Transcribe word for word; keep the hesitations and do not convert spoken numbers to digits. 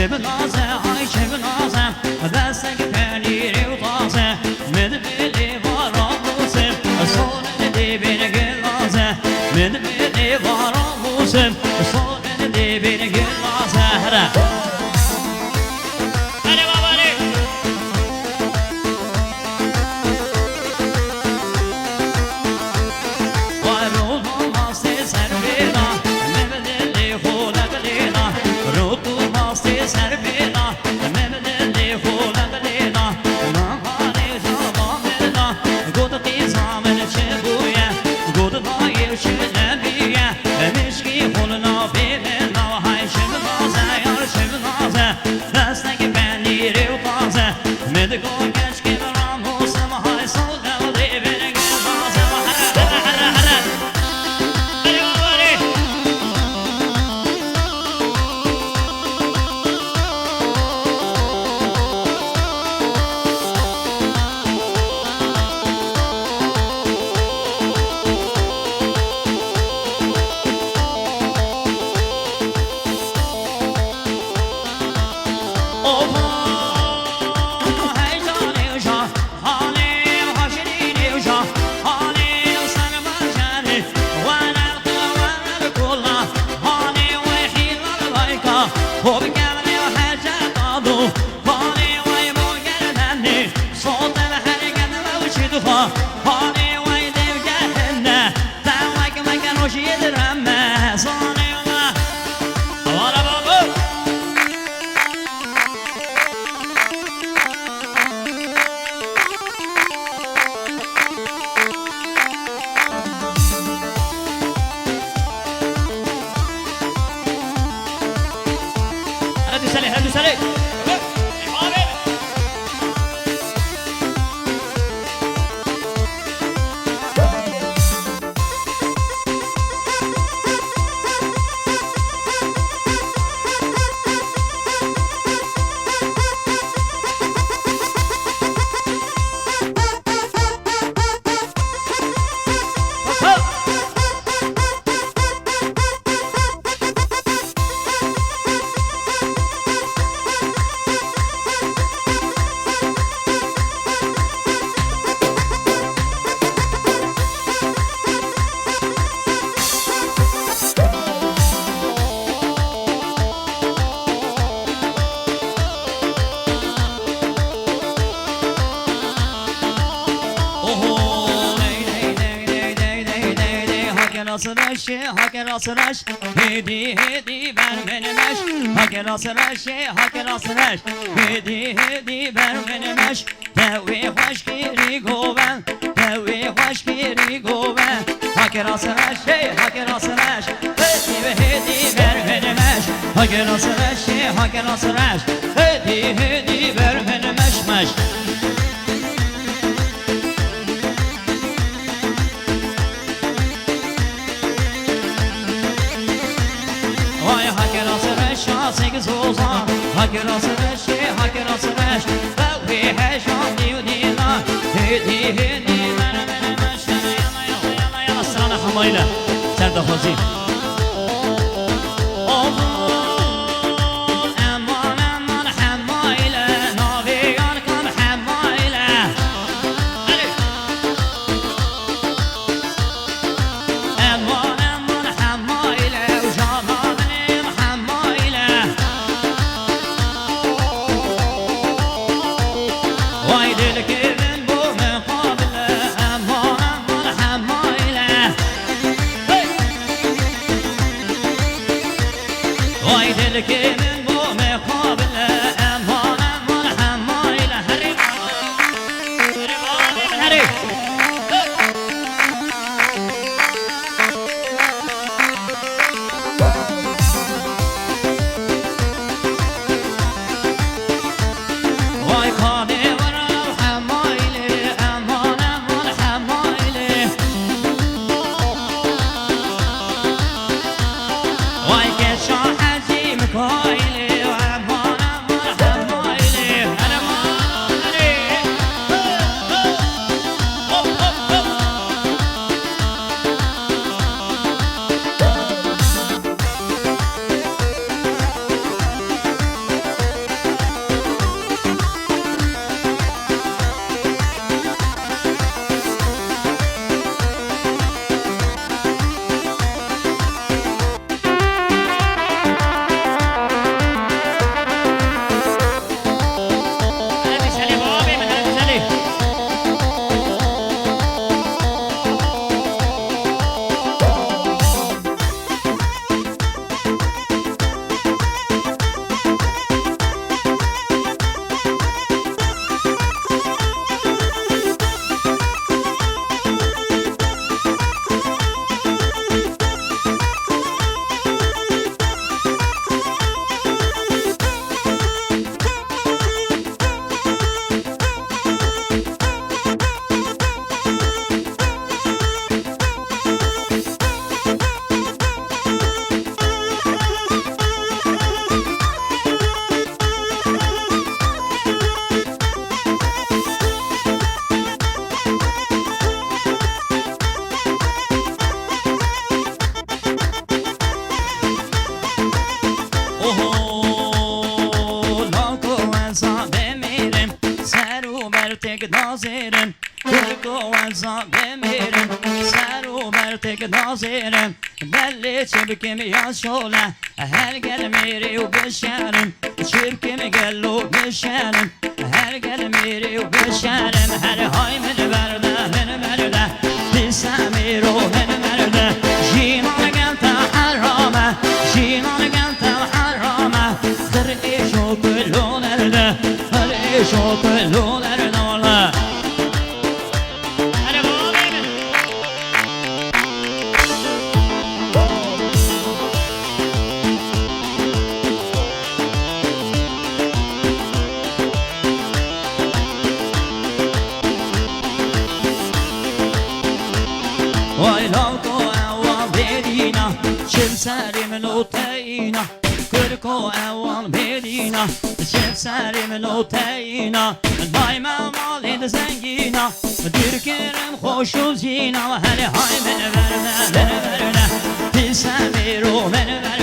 Çi binaze, ay çi binaze, destek penîrê û taze, min bi lê va ramusim, sorin dê bêne gelaze, min bi lê va ramusim, sorin dê bêne gelaze. Here. Hele babarê. Wero mastê ser bêna, me bi dilê xwe lebilêna. Rot û mastê ser bêna, me bi dilê xwe lebilêna. Niha nêja bamêna, got qîza min çi bûye, got dayê çi nebîye. Mişkî xwe li navê min nawe, hay çi binaze, yar çi binaze. Destek penîrê û taze, min digo keşkê min ramusim, hay sewde û dê bêne gelaze. Here, here, here, here. Erê babarê. Oha, hey canê jan, hanê ha şirînê jan, hanê ser mercanê, wene wene kula, hanê wehî layka, ho bi kevnê hecet ado, hanê wey bo gerdemê, sote her gerdemê û çi duha, hanê wey dev gerdemê, te wey ke meke roşiyê direme, zanê we. Awara babo. Hadi Salih, hadi Salih. Oho, dey, dey, dey, hake rast reşê, hake rast reş. Hêdî, hêdî ber min meş, hake rast reşê, hake rast reş. Hêdî, hêdî ber min meş. Te wê xweş kirî govend, te wê xweş kirî govend. Hake rast reş, hey, hake rast reş. Hêdî ve hêdî ber min meş. Hake rast reş, hey, hake rast reş. Hêdî, hêdî ber min meş, meş. Vay hake rast reş, asik zozan. Hake rast reş, hake rast reş. Ew hê heşan dî û dîna. Hêdî, hêdî, mene, mene, meş, mene, yala, yala, yala, yala. Strana hemayle. Ser daxwazî. Aman, aman, hemayle. Navê yarkan hemayle. Elê. Eman, eman, hemayle, û cana min ê hemayle. Vay dilkê min bo min qabile, eman, eman, hemayle. Hey! Weza bimêrim, ser û bertek nazêrim, belê çi bikim ya şole, her gel mêrê û bişerim, çi bikim gelo bişerim, her gel mêrê û bişerim, her hay min berde, min berde, pîse mêro min berde, jînan gel te herame, jînan gel te herame, dir êşo kulo derde, dir êşo kulo derde wala. Way lawko ewa bêdîna, çim serê min û teyîna. Kurko ewan bêdîna, çim serê min û teyîna. Lay me malê di zengîna, dûr kirim xweş û zîna. Herê hay min verne, min verne, pîse mêro min verne.